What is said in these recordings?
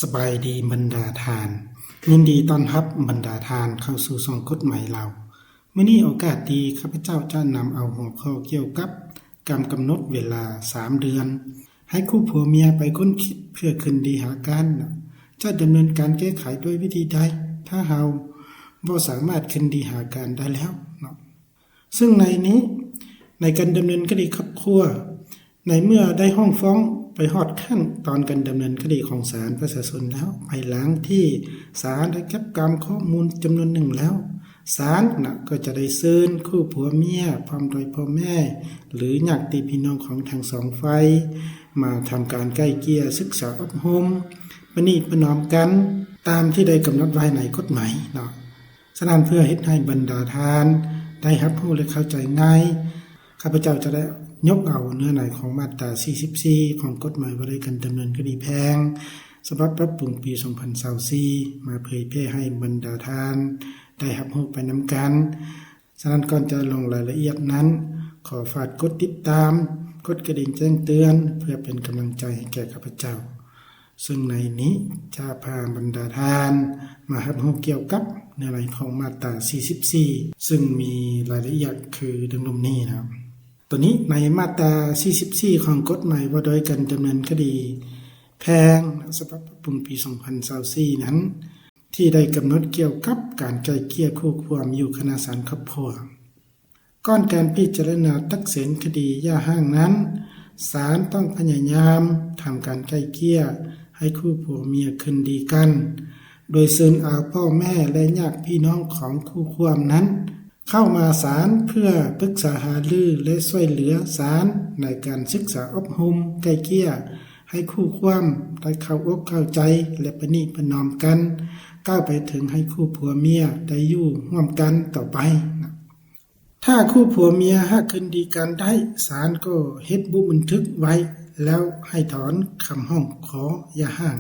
ສະບາຍດີບັນດາທ່ານ, ຍິນດີຕ້ອນຮັບບັນດາທ່ານເຂົ້າສູ່ຊ່ອງກົດໝາຍລາວ. ມື້ນີ້ໂອກາດດີ ຂ້າພະເຈົ້າຈະນຳເອົາຫົວຂໍ້ກ່ຽວກັບການກຳນົດເວລາສາມເດືອນ ໃຫ້ຄູ່ຜົວເມຍໄປຄົ້ນຄິດເພື່ອຄືນດີຫາກັນ ຈະດຳເນີນການແກ້ໄຂດ້ວຍວິທີໃດ ຖ້າເຮົາບໍ່ສາມາດຄືນດີຫາກັນໄດ້ແລ້ວເນາະ. ເຊິ່ງໃນນີ້ ໃນການດຳເນີນຄະດີຄອບຄົວ ໃນເມື່ອໄດ້ຮ້ອງຟ້ອງໄປຮອດຂັ້ນຕອນການດຳເນີນຄະດີຂອງສານປະຊາຊົນແລ້ວ, ພາຍຫຼັງທີ່ສານໄດ້ເກັບກຳຂໍ້ມູນຈຳນວນໜຶ່ງແລ້ວ, ສານນະກໍຈະໄດ້ເຊີນຄູ່ຜົວເມຍ ພ້ອມດ້ວຍພໍ່ແມ່ ຫຼື ຍາດຕິພີ່ນ້ອງຂອງທັງສອງຝ່າຍ ມາທຳການໄກ່ເກ່ຍ, ສຶກສາອົບຮົມ, ປະນີປະນອມກັນ ຕາມທີ່ໄດ້ກຳນົດໄວ້ໃນກົດໝາຍເນາະ. ສະນັ້ນ ເພື່ອເຮັດໃຫ້ບັນດາທ່ານໄດ້ຮັບຮູ້ ແລະ ເຂົ້າໃຈງ່າຍ, ຂ້າພະເຈົ້າຈະໄດ້ຍົກເອົາເນື້ອໃນຂອງມາດຕາສີ່ສິບສີ່ ຂອງກົດໝາຍວ່າດ້ວຍການດຳເນີນຄະດີແພ່ງ ສະບັບປັບປຸງປີສອງພັນຊາວສີ່ ມາເຜີຍແຜ່ໃຫ້ບັນດາທ່ານໄດ້ຮັບຮູ້ໄປນຳກັນ. ສະນັ້ນ ກ່ອນຈະລົງລາຍລະອຽດນັ້ນ, ຂໍຝາກກົດຕິດຕາມ, ກົດກະດິ່ງແຈ້ງເຕືອນ ເພື່ອເປັນກຳລັງໃຈໃຫ້ແກ່ຂ້າພະເຈົ້າ. ເຊິ່ງໃນນີ້ຈະພາບັນດາທ່ານມາຮັບຮູ້ກ່ຽວກັບເນື້ອໃນຂອງມາດຕາສີ່ສິບສີ່ ເຊິ່ງມີລາຍລະອຽດຄືດັ່ງລຸ່ມນີ້ນະ. ໂຕນີ້ໃນມາດຕາສີ່ສິບສີ່ ຂອງກົດໝາຍວ່າດ້ວຍການດຳເນີນຄະດີແພ່ງ ສະບັບປັບປຸງປີສອງພັນຊາວສີ່ນັ້ນ ທີ່ໄດ້ກຳນົດກ່ຽວກັບການໄກ່ເກ່ຍຄູ່ຄວາມຢູ່ຄະນະສານຄອບຄົວ. ກ່ອນການພິຈາລະນາຕັດສິນຄະດີຢ່າຮ້າງນັ້ນ, ສານຕ້ອງພະຍາຍາມທຳການໄກ່ເກ່ຍໃຫ້ຄູ່ຜົວເມຍຄືນດີກັນ, ໂດຍເຊີນເອົາພໍ່ແມ່ ແລະ ຍາດພີ່ນ້ອງຂອງຄູ່ຄວາມນັ້ນ ເຂົ້າມາສານເພື່ອປຶກສາຫາລື ແລະ ຊ່ວຍເຫຼືອສານໃນການສຶກສາອົບຮົມໄກ່ເກ່ຍ ໃຫ້ຄູ່ຄວາມໄດ້ເຂົ້າອົກເຂົ້າໃຈ ແລະ ປະນີປະນອມກັນ ກ້າວໄປເຖິງໃຫ້ຄູ່ຜົວເມຍໄດ້ຢູ່ຮ່ວມກັນຕໍ່ໄປ. ຖ້າຄູ່ຜົວເມຍຫາກຄືນດີກັນໄດ້, ສານກໍເຮັດບຸບັນທຶກໄວ້ ແລ້ວໃຫ້ຖອນຄຳຮ້ອງຂໍຢ່າຮ້າງ.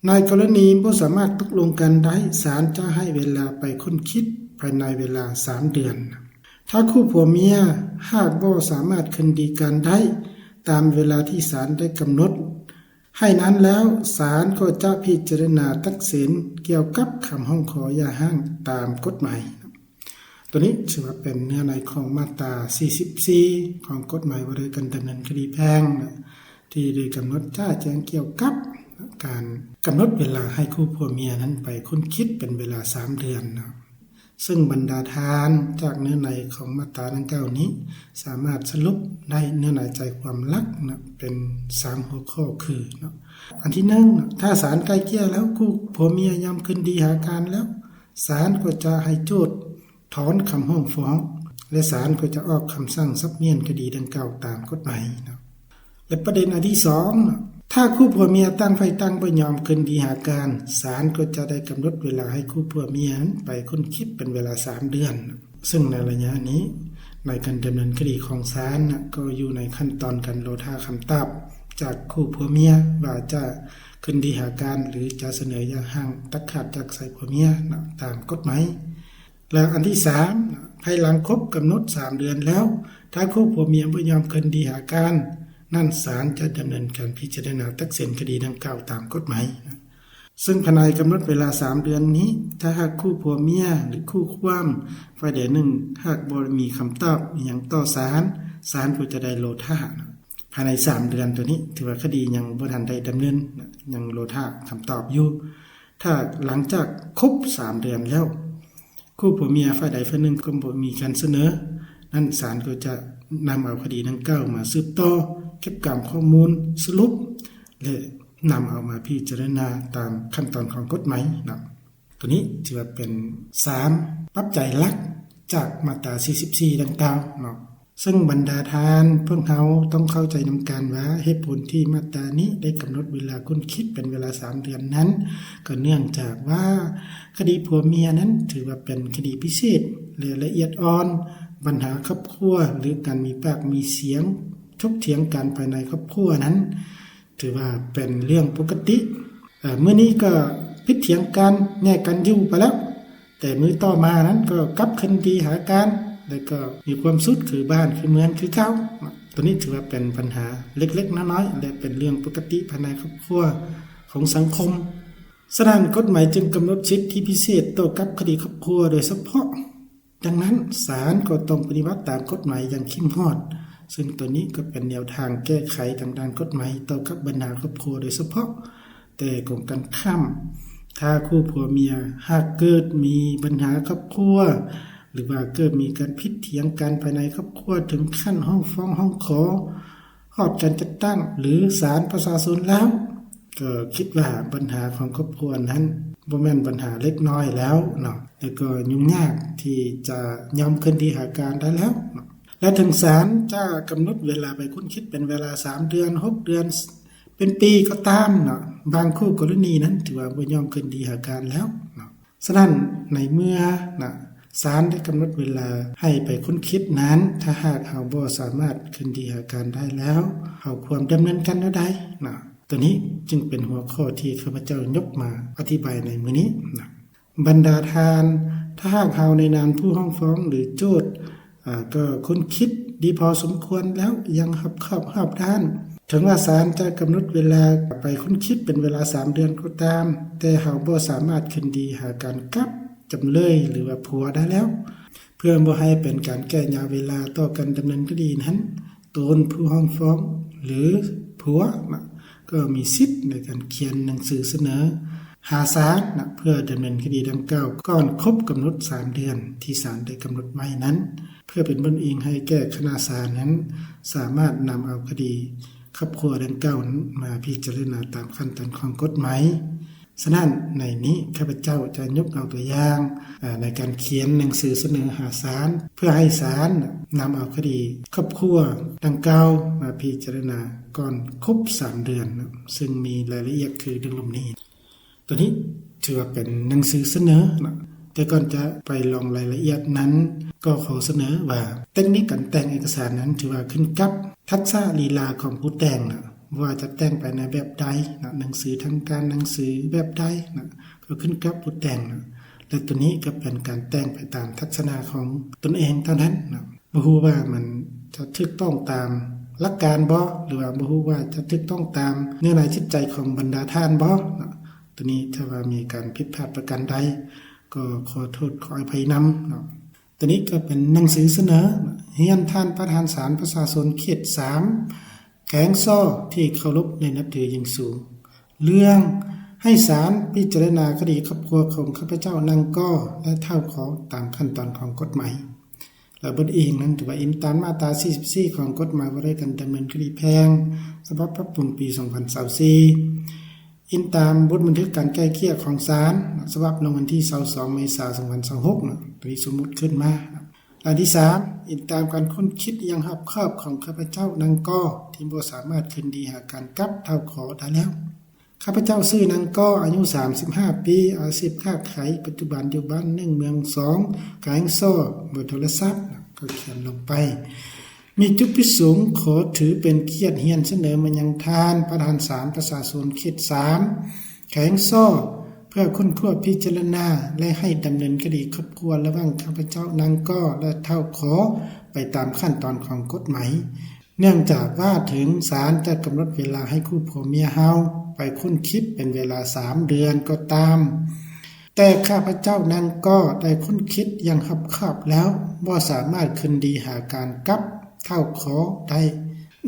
ໃນກໍລະນີບໍ່ສາມາດຕົກລົງກັນໄດ້, ສານຈະໃຫ້ເວລາໄປຄົ້ນຄິດພາຍໃນເວລາສາມເດືອນ. ຖ້າຄູ່ຜົວເມຍຫາກບໍ່ສາມາດຄືນດີກັນໄດ້ຕາມເວລາທີ່ສານໄດ້ກຳນົດໃຫ້ນັ້ນແລ້ວ, ສານກໍຈະພິຈາລະນາຕັດສິນກ່ຽວກັບຄຳຮ້ອງຂໍຢ່າຮ້າງຕາມກົດໝາຍ. ໂຕນີ້ຖືວ່າເປັນເນື້ອໃນຂອງມາດຕາສີ່ສິບສີ່ ຂອງກົດໝາຍວ່າດ້ວຍການດຳເນີນຄະດີແພ່ງ ທີ່ໄດ້ກຳນົດຈະແຈ້ງກ່ຽວກັບການກຳນົດເວລາໃຫ້ຄູ່ຜົວເມຍນັ້ນໄປຄົ້ນຄິດເປັນເວລາສາມເດືອນເນາະ. ເຊິ່ງບັນດາທ່ານຈາກເນື້ອໃນຂອງມາດຕາດັ່ງກ່າວນີ້ ສາມາດສະຫຼຸບໄດ້ເນື້ອໃນໃຈຄວາມຫຼັກເນາະ ເປັນສາມຫົວຂໍ້ຄືເນາະ. ອັນທີໜຶ່ງ, ຖ້າສານໄກ່ເກ່ຍແລ້ວ ຄູ່ຜົວເມຍຍອມຄືນດີຫາກັນແລ້ວ, ສານກໍຈະໃຫ້ໂຈດ ຖອນຄຳຮ້ອງຟ້ອງ ແລະ ສານກໍຈະອອກຄຳສັ່ງສັບປ່ຽນຄະດີດັ່ງກ່າວຕາມກົດໝາຍເນາະ. ແລະ ປະເດັນອັນທີສອງ, ຖ້າຄູ່ຜົວເມຍຕ່າງຝ່າຍຕ່າງບໍ່ຍອມຄືນດີຫາກັນ, ສານກໍຈະໄດ້ກຳນົດເວລາໃຫ້ຄູ່ຜົວເມຍນັ້ນໄປຄົ້ນຄິດເປັນເວລາສາມເດືອນ. ເຊິ່ງໃນໄລຍະນີ້, ໃນການດຳເນີນຄະດີຂອງສານນະ ກໍຢູ່ໃນຂັ້ນຕອນການລໍຖ້າຄຳຕອບຈາກຄູ່ຜົວເມຍວ່າຈະຄືນດີຫາກັນ ຫຼື ຈະສະເໜີຢ່າຮ້າງຕັດຂາດຈາກສາຍຜົວເມຍນະ ຕາມກົດໝາຍ. ແລະ ອັນທີສາມ, ພາຍຫຼັງຄົບກຳນົດສາມເດືອນແລ້ວ, ຖ້າຄູ່ຜົວເມຍບໍ່ຍອມຄືນດີຫາກັນ, ນັ້ນສານຈະດຳເນີນການພິຈາລະນາຕັດສິນຄະດີດັ່ງກ່າວຕາມກົດໝາຍ. ເຊິ່ງພາຍໃນກຳນົດເວລາສາມເດືອນນີ້, ຖ້າຫາກຄູ່ຜົວເມຍ ຫຼື ຄູ່ຄວາມຝ່າຍໃດໜຶ່ງ ຫາກບໍ່ມີຄຳຕອບອີ່ຫຍັງຕໍ່ສານ, ສານກໍຈະໄດ້ລໍຖ້າ. ພາຍໃນສາມເດືອນໂຕນີ້ ຖືວ່າຄະດີຍັງບໍ່ທັນໄດ້ດຳເນີນ, ຍັງລໍຖ້າຄຳຕອບຢູ່. ຖ້າຫຼັງຈາກຄົບສາມເດືອນແລ້ວ, ຄູ່ຜົວເມຍຝ່າຍໃດຝ່າຍໜຶ່ງກໍບໍ່ມີການສະເໜີ, ນັ້ນສານກໍຈະນຳເອົາຄະດີດັ່ງກ່າວມາສືບຕໍ່ ເກັບກຳຂໍ້ມູນສະຫຼຸບ ແລະ ນຳເອົາມາພິຈາລະນາຕາມຂັ້ນຕອນຂອງກົດໝາຍເນາະ. ໂຕນີ້ຖືວ່າເປັນສາມປັດໄຈຫຼັກຈາກມາດຕາສີ່ສິບສີ່ດັ່ງກ່າວເນາະ. ເຊິ່ງບັນດາທ່ານ, ພວກເຮົາຕ້ອງເຂົ້າໃຈນຳກັນວ່າ ເຫດຜົນທີ່ມາດຕານີ້ໄດ້ກຳນົດເວລາຄົ້ນຄິດເປັນເວລາສາມເດືອນນັ້ນ, ກໍເນື່ອງຈາກວ່າຄະດີຜົວເມຍນັ້ນຖືວ່າເປັນຄະດີພິເສດ ແລະ ລະອຽດອ່ອນ, ບັນຫາຄອບຄົວ ຫຼື ການມີປາກມີສຽງ, ຖົກຖຽງກັນພາຍໃນຄອບຄົວນັ້ນ ຖືວ່າເປັນເລື່ອງປົກກະຕິ. ເອີ ມື້ນີ້ກໍຜິດຖຽງກັນ, ແຍກກັນຢູ່ໄປແລ້ວ, ແຕ່ມື້ຕໍ່ມານັ້ນກໍກັບຄືນດີຫາກັນ ແລ້ວກໍມີຄວາມສຸກຄືບ້ານຄືເມືອງຄືເກົ່າ. ໂຕນີ້ຖືວ່າເປັນບັນຫາເລັກໆນ້ອຍໆ ແລະ ເປັນເລື່ອງປົກກະຕິພາຍໃນຄອບຄົວ ຂອງສັງຄົມ. ສະນັ້ນ, ກົດໝາຍຈຶ່ງກຳນົດສິດທິພິເສດຕໍ່ກັບຄະດີຄອບຄົວໂດຍສະເພາະ. ດັ່ງນັ້ນ, ສານກໍຕ້ອງປະຕິບັດຕາມກົດໝາຍຢ່າງເຄັ່ງຮອດ, ເຊິ່ງຕົວນີ້ກໍເປັນແນວທາງແກ້ໄຂທາງດ້ານກົດໝາຍຕໍ່ກັບບັນຫາຄອບຄົວໂດຍສະເພາະ. ແຕ່ກົງກັນຂ້າມ, ຖ້າຄູ່ຜົວເມຍຫາກເກີດມີບັນຫາຄອບຄົວ ຫຼືວ່າເກີດມີການຜິດຖຽງກັນພາຍໃນຄອບຄົວເຖິງຂັ້ນຮ້ອງຟ້ອງຮ້ອງຂໍຮອດການຈັດຕັ້ງ ຫຼື ສານປະຊາຊົນແລ້ວ, ກໍຄິດວ່າບັນຫາຂອງຄອບຄົວນັ້ນບໍ່ແມ່ນບັນຫາເລັກນ້ອຍແລ້ວເນາະ, ແລ້ວກໍຫຍຸ້ງຍາກທີ່ຈະຍອມຄືນດີຫາກັນໄດ້ແລ້ວເນາະ. ແລະ ເຖິງສານຈະກຳນົດເວລາໄປຄົ້ນຄິດເປັນເວລາສາມເດືອນ, ຫົກເດືອນ, ເປັນປີກໍຕາມເນາະ, ບາງຄູ່ກໍລະນີນັ້ນຖືວ່າບໍ່ຍອມຄືນດີຫາກັນແລ້ວເນາະ. ສະນັ້ນ, ໃນເມື່ອນະ ສານໄດ້ກຳນົດເວລາໃຫ້ໄປຄົ້ນຄິດນັ້ນ, ຖ້າຫາກເຮົາບໍ່ສາມາດຄືນດີຫາກັນໄດ້ແລ້ວ, ເຮົາຄວນດຳເນີນການແນວໃດນະ? ຕົວນີ້ຈຶ່ງເປັນຫົວຂໍ້ທີ່ຂ້າພະເຈົ້າຍົກມາອະທິບາຍໃນມື້ນີ້ນະ. ບັນດາທ່ານ, ຖ້າຫາກເຮົາໃນນາມຜູ້ຮ້ອງຟ້ອງ ຫຼື ໂຈດ, ອາ, ກໍຄົ້ນຄິດດີພໍສົມຄວນແລ້ວຢ່າງຮອບຄອບຮອບດ້ານ, ເຖິງວ່າສານຈະກຳນົດເວລາໄປຄົ້ນຄິດເປັນເວລາສາມເດືອນກໍຕາມ, ແຕ່ເຮົາບໍ່ສາມາດຄືນດີຫາກັນກັບຈຳເລີຍ ຫຼືວ່າຜົວໄດ້ແລ້ວ. ເພື່ອບໍ່ໃຫ້ເປັນການແກ່ຍາວເວລາຕໍ່ການດຳເນີນຄະດີນັ້ນ, ຕົນຜູ້ຮ້ອງຟ້ອງ ຫຼື ຜົວນະ ກໍມີສິດໃນການຂຽນໜັງສືສະເໜີຫາສານນະ ເພື່ອດຳເນີນຄະດີດັ່ງກ່າວກ່ອນຄົບກຳນົດສາມເດືອນທີ່ສານໄດ້ກຳນົດໄວ້ນັ້ນ, ເພື່ອເປັນເບື້ອງອີງໃຫ້ແກ່ຄະນະສານນັ້ນສາມາດນຳເອົາຄະດີຄອບຄົວດັ່ງກ່າວນັ້ນມາພິຈາລະນາຕາມຂັ້ນຕອນຂອງກົດໝາຍ. ສະນັ້ນ, ໃນນີ້ຂ້າພະເຈົ້າຈະຍົກເອົາຕົວຢ່າງ, ເອີ, ໃນການຂຽນໜັງສືສະເໜີຫາສານ ເພື່ອໃຫ້ສານນຳເອົາຄະດີຄອບຄົວດັ່ງກ່າວມາພິຈາລະນາກ່ອນຄົບສາມເດືອນ, ເຊິ່ງມີລາຍລະອຽດຄືດັ່ງລຸ່ມນີ້. ຕົວນີ້ຖືວ່າເປັນໜັງສືສະເໜີນະ, ແຕ່ກ່ອນຈະໄປລອງລາຍລະອຽດນັ້ນ, ກໍຂໍສະເໜີວ່າເຕັກນິກການແຕ່ງເອກະສານນັ້ນຖືວ່າຂຶ້ນກັບທັກສະລີລາຂອງຜູ້ແຕ່ງນະ, ວ່າຈະແຕ່ງໄປໃນແບບໃດນະ, ໜັງສືທາງການ, ໜັງສືແບບໃດນະ, ກໍຂຶ້ນກັບຜູ້ແຕ່ງນະ, ແລະ ຕົວນີ້ກໍເປັນການແຕ່ງໄປຕາມທັກສະນະຂອງຕົນເອງເທົ່ານັ້ນນະ. ບໍ່ຮູ້ວ່າມັນຈະຖືກຕ້ອງຕາມຫຼັກການບໍ່ ຫຼືວ່າບໍ່ຮູ້ວ່າຈະຖືກຕ້ອງຕາມເນື້ອໃນຈິດໃຈຂອງບັນດາທ່ານບໍ່ເນາະ. ຕົວນີ້ຖ້າວ່າມີການຜິດພາດປະການໃດ ກໍຂໍໂທດຂໍອະໄພນຳເນາະ. ຕົວນີ້ກໍເປັນໜັງສືສະເໜີ ຮຽນທ່ານປະທານສານປະຊາຊົນເຂດສາມ ແຂວງຊໍ້ ທີ່ເຄົາລົບ ແລະ ນັບຖືຢ່າງສູງ ເລື່ອງໃຫ້ສານພິຈາລະນາຄະດີຄອບຄົວຂອງຂ້າພະເຈົ້ານາງກໍ ແລະ ທ້າວຂໍ ຕາມຂັ້ນຕອນຂອງກົດໝາຍ. ແລະ ບົດອີງນັ້ນຖືວ່າອີງຕາມມາດຕາສີ່ສິບສີ່ຂອງກົດໝາຍວ່າດ້ວຍການດຳເນີນຄະດີແພ່ງ ສະບັບປັບປຸງປີສອງພັນຊາວສີ່, ອີງຕາມບົດບັນທຶກການໄກ່ເກ່ຍຂອງສານ ສະບັບລົງວັນທີຊາວສອງເມສາສອງພັນຊາວຫົກ ຕົວນີ້ສົມມຸດຂຶ້ນມາ. ອັນທີສາມ, ອີງຕາມການຄົ້ນຄິດຢ່າງຮອບຄອບຂອງຂ້າພະເຈົ້ານາງກໍ ທີ່ບໍ່ສາມາດຄືນດີຫາກັນກັບທ້າວຂໍໄດ້ແລ້ວ. ຂ້າພະເຈົ້າຊື່ນາງກໍ ອາຍຸສາມສິບຫ້າປີ, ອາຊີບຄ້າຂາຍ, ປັດຈຸບັນຢູ່ບ້ານໜຶ່ງ ເມືອງສອງ ແຂວງຊໍ້, ເບີໂທລະສັບ ກໍຂຽນລົງໄປ. ມີຈຸດປະສົງຂໍຖືເປັນກຽດຮຽນສະເໜີມາຍັງທ່ານປະທານສານປະຊາຊົນເຂດສາມ ແຂວງຊໍ້ ເພື່ອຄົ້ນຄວ້າພິຈາລະນາ ແລະ ໃຫ້ດຳເນີນຄະດີຄອບຄົວລະຫວ່າງຂ້າພະເຈົ້ານາງກໍ ແລະ ທ້າວຂໍ ໄປຕາມຂັ້ນຕອນຂອງກົດໝາຍ. ເນື່ອງຈາກວ່າເຖິງສານຈະກຳນົດເວລາໃຫ້ຄູ່ຜົວເມຍເຮົາໄປຄົ້ນຄິດເປັນເວລາສາມເດືອນກໍຕາມ, ແຕ່ຂ້າພະເຈົ້ານາງກໍໄດ້ຄົ້ນຄິດຢ່າງຮອບຄອບແລ້ວ ບໍ່ສາມາດຄືນດີຫາກັນກັບທ້າວຂໍໄດ້.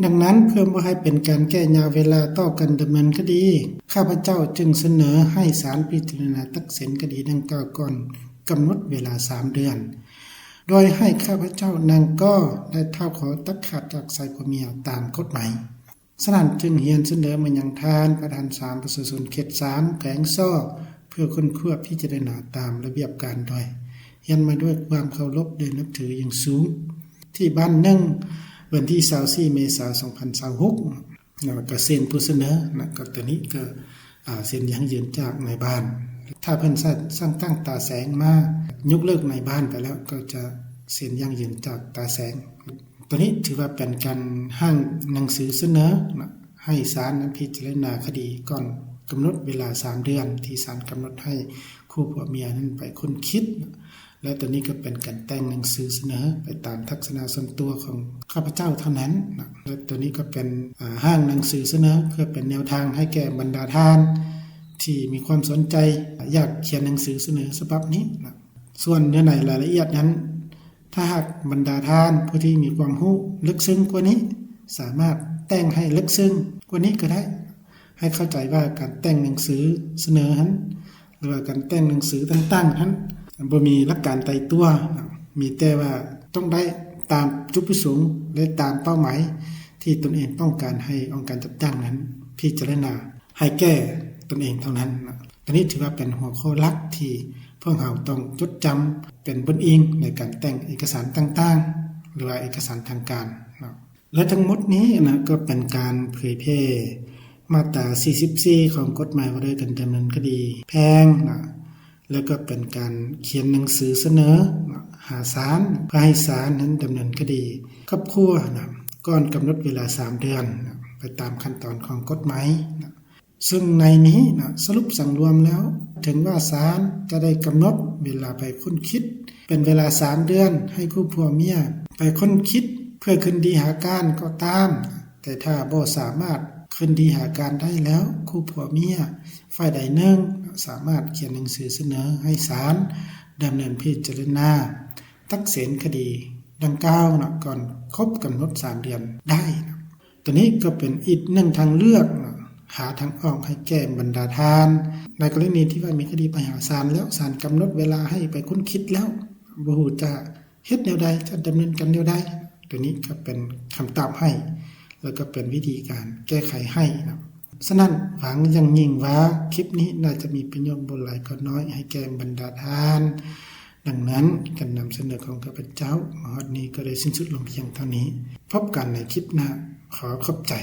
ດັ່ງນັ້ນ, ເພື່ອບໍ່ໃຫ້ເປັນການແກ່ຍາວເວລາຕໍ່ການດຳເນີນຄະດີ, ຂ້າພະເຈົ້າຈຶ່ງສະເໜີໃຫ້ສານພິຈາລະນາຕັດສິນຄະດີດັ່ງກ່າວກ່ອນກຳນົດເວລາສາມເດືອນ. ໂດຍໃຫ້ຂ້າພະເຈົ້ານາງກໍ ແລະ ທ້າວຂໍຕັດຂາດຈາກສາຍຜົວເມຍຕາມກົດໝາຍ. ສະນັ້ນຈຶ່ງຮຽນສະເໜີມາຍັງທ່ານປະທານສານປະຊາຊົນເຂດສາມ ແຂວງຊໍ້ ເພື່ອຄົ້ນຄວ້າພິຈາລະນາຕາມລະບຽບການໂດຍຮຽນມາດ້ວຍຄວາມເຄົາລົບ ແລະ ນັບຖືຢ່າງສູງ ທີ່ບ້ານໜຶ່ງ ວັນທີຊາວສີ່ເມສາສອງພັນຊາວຫົກ ແລ້ວກໍເຊັນຜູ້ສະເໜີນະ, ກໍຕົວນີ້ກໍ ອາ ເຊັນຢັ້ງຢືນຈາກນາຍບ້ານ. ຖ້າເພິ່ນສະ ສັ່ງຕັ້ງຕາແສງມາຍົກເລີກນາຍບ້ານໄປແລ້ວ ກໍຈະເຊັນຢັ້ງຢືນຈາກຕາແສງ. ຕົວນີ້ຖືວ່າເປັນການຮ່າງໜັງສືສະເໜີນະ ໃຫ້ສານນັ້ນພິຈາລະນາຄະດີກ່ອນກຳນົດເວລາສາມເດືອນ ທີ່ສານກຳນົດໃຫ້ຄູ່ຜົວເມຍນັ້ນໄປຄົ້ນຄິດນະ. ແລະ ຕົວນີ້ກໍເປັນການແຕ່ງໜັງສືສະເໜີໄປຕາມທັດສະນະສ່ວນຕົວຂອງຂ້າພະເຈົ້າເທົ່ານັ້ນນະ. ແລະ ຕົວນີ້ກໍເປັນ ອາ ຮ່າງໜັງສືສະເໜີ ເພື່ອເປັນແນວທາງໃຫ້ແກ່ບັນດາທ່ານ ທີ່ມີຄວາມສົນໃຈ ຢາກຂຽນໜັງສືສະເໜີສະບັບນີ້ນະ. ສ່ວນເນື້ອໃນລາຍລະອຽດນັ້ນ ຖ້າຫາກບັນດາທ່ານຜູ້ທີ່ມີຄວາມຮູ້ເລິກເຊິ່ງກວ່ານີ້ ສາມາດແຕ່ງໃຫ້ເລິກເຊິ່ງກວ່ານີ້ກໍໄດ້. ໃຫ້ເຂົ້າໃຈວ່າການແຕ່ງໜັງສືສະເໜີຫັ້ນ ຫຼືວ່າການແຕ່ງໜັງສືຕ່າງໆຫັ້ນ ບໍ່ມີຫຼັກການຕາຍຕົວ, ມີແຕ່ວ່າຕ້ອງໄດ້ຕາມຈຸດປະສົງ ແລະ ຕາມເປົ້າໝາຍທີ່ຕົນເອງຕ້ອງການໃຫ້ອົງການຈັດຕັ້ງນັ້ນພິຈາລະນາໃຫ້ແກ່ຕົນເອງເທົ່ານັ້ນ. ຕົວນີ້ຖືວ່າເປັນຫົວຂໍ້ຫຼັກທີ່ພວກເຮົາຕ້ອງຈົດຈຳເປັນບົດອີງໃນການແຕ່ງເອກະສານຕ່າງໆ ຫຼືວ່າເອກະສານທາງການເນາະ. ແລະ ທັງໝົດນີ້ນະ ກໍເປັນການເຜີຍແຜ່ມາດຕາສີ່ສິບສີ່ຂອງກົດໝາຍວ່າດ້ວຍການດຳເນີນຄະດີແພ່ງນະ ແລະ ກໍເປັນການຂຽນໜັງສືສະເໜີນະ ຫາສານ ເພື່ອໃຫ້ສານນັ້ນດຳເນີນຄະດີຄອບຄົວນະ ກ່ອນກຳນົດເວລາສາມເດືອນນະ ໄປຕາມຂັ້ນຕອນຂອງກົດໝາຍນະ. ເຊິ່ງໃນນີ້ນະ ສະຫຼຸບສັງລວມແລ້ວ ເຖິງວ່າສານຈະໄດ້ກຳນົດເວລາໄປຄົ້ນຄິດ ເປັນເວລາສາມເດືອນ ໃຫ້ຄູ່ຜົວເມຍໄປຄົ້ນຄິດເພື່ອຄືນດີຫາກັນກໍຕາມ, ແຕ່ຖ້າບໍ່ສາມາດຄືນດີຫາກັນໄດ້ແລ້ວ, ຄູ່ຜົວເມຍຝ່າຍໃດໜຶ່ງສາມາດຂຽນໜັງສືສະເໜີໃຫ້ສານດຳເນີນພິຈາລະນາຕັດສິນຄະດີດັ່ງກ່າວນະ ກ່ອນຄົບກຳນົດສາມເດືອນໄດ້ນະ. ຕົວນີ້ກໍເປັນອີກໜຶ່ງທາງເລືອກນະ ຫາທາງອອກໃຫ້ແກ່ບັນດາທ່ານ ໃນກໍລະນີທີ່ວ່າມີຄະດີໄປຫາສານແລ້ວ, ສານກຳນົດເວລາໃຫ້ໄປຄົ້ນຄິດແລ້ວ, ບໍ່ຮູ້ຈະເຮັດແນວໃດ, ຈະດຳເນີນການແນວໃດ. ຕົວນີ້ກໍເປັນຄຳຕອບໃຫ້ ແລ້ວກໍເປັນວິທີການແກ້ໄຂໃຫ້ນະ. ສະນັ້ນ ຫວັງຢ່າງຍິ່ງວ່າຄລິບນີ້ໜ້າຈະມີປະໂຫຍດບໍ່ຫຼາຍກໍນ້ອຍໃຫ້ແກ່ບັນດາທ່ານ. ດັ່ງນັ້ນ ການນຳສະເໜີຂອງຂ້າພະເຈົ້າມາຮອດນີ້ກໍໄດ້ສິ້ນສຸດລົງພຽງເທົ່ານີ້. ພົບກັນໃນຄລິບໜ້າ. ຂໍຂອບໃຈ.